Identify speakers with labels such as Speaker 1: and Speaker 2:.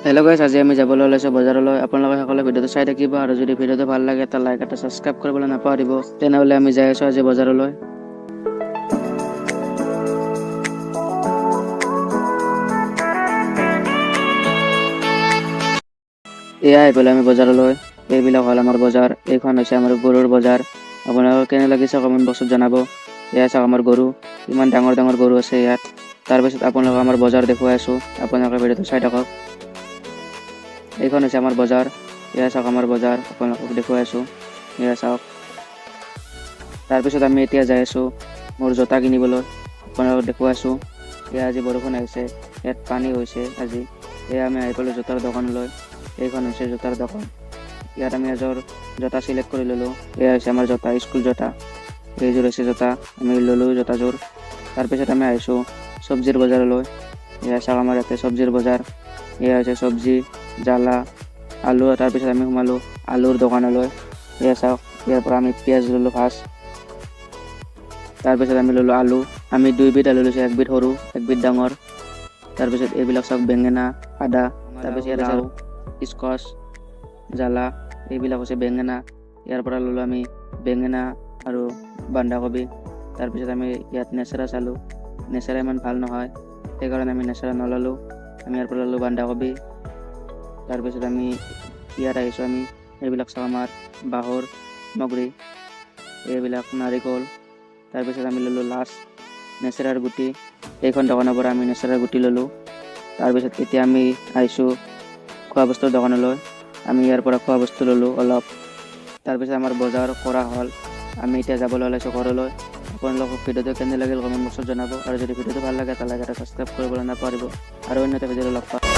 Speaker 1: Hello' গাইছ, আজি আমি যাবলৈ ওলাইছোঁ বজাৰলৈ। আপোনালোকে সকলো ভিডিঅ'টো চাই থাকিব আৰু যদি ভিডিঅ'টো ভাল লাগে, এটা লাইক, এটা ছাবস্ক্ৰাইব কৰিবলৈ নাপাহৰিব। তেনেহ'লে আমি যাই আছোঁ আজি বজাৰলৈ। এয়া আহি পেলাই আমি বজাৰলৈ। এইবিলাক হ'ল আমাৰ বজাৰ। এইখন হৈছে আমাৰ গৰুৰ বজাৰ। আপোনালোকৰ কেনে লাগিছে কমেণ্ট বক্সত জনাব। এয়া চাওক, আমাৰ গৰু, ইমান ডাঙৰ ডাঙৰ গৰু আছে ইয়াত। তাৰপিছত আপোনালোকক আমাৰ বজাৰ দেখুৱাই আছোঁ, আপোনালোকে ভিডিঅ'টো চাই থাকক। এইখন হৈছে আমাৰ বজাৰ। এয়া চাওক, আমাৰ বজাৰ আপোনালোকক দেখুৱাই আছোঁ, এয়া চাওক। তাৰপিছত আমি এতিয়া যাই আছোঁ মোৰ জোতা কিনিবলৈ, আপোনালোকক দেখুৱাই আছোঁ। এয়া আজি বৰষুণ আহিছে, ইয়াত পানী হৈছে আজি। এয়া আমি আহি পালোঁ জোতাৰ দোকানলৈ। এইখন হৈছে জোতাৰ দোকান। ইয়াত আমি এযোৰ জোতা চিলেক্ট কৰি ল'লোঁ। এয়া হৈছে আমাৰ জোতা, স্কুল জোতা। এইযোৰ হৈছে জোতা, আমি ল'লোঁ জোতাযোৰ। তাৰপিছত আমি আহিছোঁ চব্জিৰ বজাৰলৈ। এয়া চাওক, আমাৰ ইয়াতে চব্জিৰ বজাৰ। এয়া হৈছে চব্জি, জ্বালা, আলু। তাৰপিছত আমি সোমালোঁ আলুৰ দোকানলৈ। এয়া চাওক, ইয়াৰ পৰা আমি পিঁয়াজ ল'লোঁ ফাৰ্ষ্ট। তাৰপিছত আমি ল'লোঁ আলু। আমি দুইবিধ আলু লৈছোঁ, একবিধ সৰু, একবিধ ডাঙৰ। তাৰপিছত এইবিলাক চাওক, বেঙেনা, আদা। তাৰপিছত ইয়াত আছে স্কচ, জ্বালা। এইবিলাক হৈছে বেঙেনা। ইয়াৰ পৰা ল'লোঁ আমি বেঙেনা আৰু বন্ধাকবি। তাৰপিছত আমি ইয়াত নেচেৰা চালোঁ। নেচেৰা ইমান ভাল নহয়, সেইকাৰণে আমি নেচেৰা নল'লোঁ। আমি ইয়াৰ পৰা ল'লোঁ বন্ধাকবি। তাৰপিছত আমি ইয়াত আহিছোঁ আমি। এইবিলাক চাওক, আমাৰ বাঁহৰ সামগ্ৰী এইবিলাক, নাৰিকল। তাৰপিছত আমি ল'লোঁ লাষ্ট নেচেৰাৰ গুটি। এইখন দোকানৰ পৰা আমি নেচেৰাৰ গুটি ল'লোঁ। তাৰপিছত এতিয়া আমি আহিছোঁ খোৱা বস্তুৰ দোকানলৈ। আমি ইয়াৰ পৰা খোৱা বস্তু ল'লোঁ অলপ। তাৰপিছত আমাৰ বজাৰ কৰা হ'ল। আমি এতিয়া যাবলৈ ওলাইছোঁ ঘৰলৈ। আপোনালোকক ভিডিঅ'টো কেনে লাগিল কমেণ্ট বক্সত জনাব আৰু যদি ভিডিঅ'টো ভাল লাগে, এটা লাইক, এটা ছাবস্ক্ৰাইব কৰিবলৈ নাপাহৰিব। আৰু অন্য এটা ভিডিঅ'ত লগ পাম।